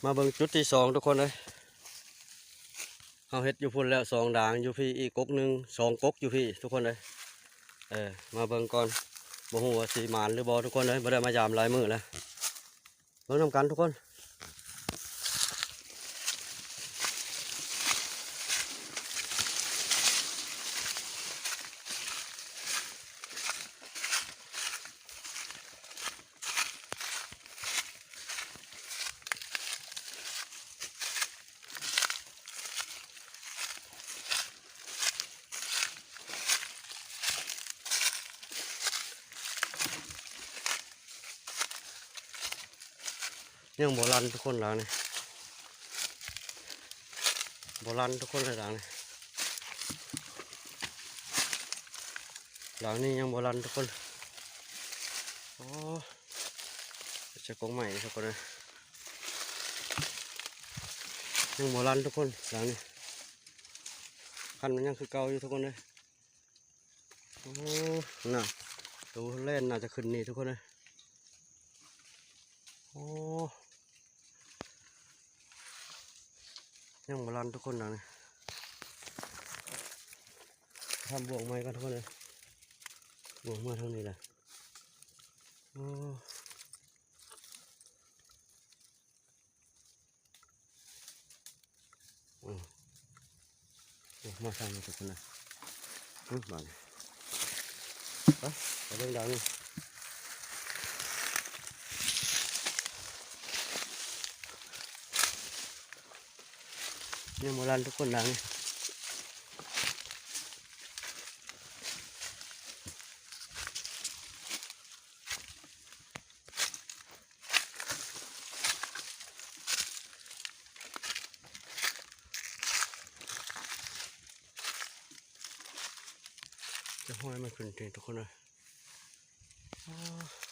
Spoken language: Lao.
ມາເບິ່ງຈຸດທີສອງທຸກຄົນເອີຍ. ເຮົາເຮັດຢູ່ພຸ້ນແລ້ວສອງດາງ ຢູ່ພີ້ອີກກົກໜຶ່ງ ສອງກົກຢູ່ພີ້ທຸກຄົນເອີຍ. ເອີ ມາເບິ່ງກ່ອນ ບໍ່ຮູ້ວ່າຊິໝານຫຼືບໍ່ທຸກຄົນເອີຍ ບໍ່ໄດ້ມາຢາມຫຼາຍມື້ແລ້ວ. ເບິ່ງນຳກັນທຸກຄົນ. ຍັງບໍ່ລັນທຸກຄົນ ຫຼັງນີ້ບໍ່ລັນທຸກຄົນເລີຍ ຫຼັງນີ້ ຫຼັງນີ້ຍັງບໍ່ລັນທຸກຄົນ. ໂອ້ ໃສ່ກົກໄມ້ທຸກຄົນເອີຍ ຍັງບໍ່ລັນທຸກຄົນ ຫຼັງນີ້ ຄັນມັນຍັງຄືເກົ່າຢູ່ທຸກຄົນເອີຍ. ໂອ້ ໜ້າ ໂຕແລ່ນໜ້າຈະຂຶ້ນນີ້ທຸກຄົນເອີຍ. ໂອ້ ຍັງບໍ່ລັນທຸກຄົນ ຫຼັງນີ້ ທຳບ່ວງໃໝ່ກ່ອນທຸກຄົນເອີຍ ບ່ວງມາທາງນີ້ແຫຼະ. ໂອ້ ອືມ ໂອ້ ມາທາງນີ້ທຸກຄົນນະ ອືມ ບາດນີ້ ໄປ ໄປເບິ່ງດາວນີ້ ຍັງບໍ່ລັນທຸກຄົນ ດາວນີ້. ຈະຫ້ອຍມັນຂຶ້ນເທິງທຸກຄົນເອີຍ. ໂອ້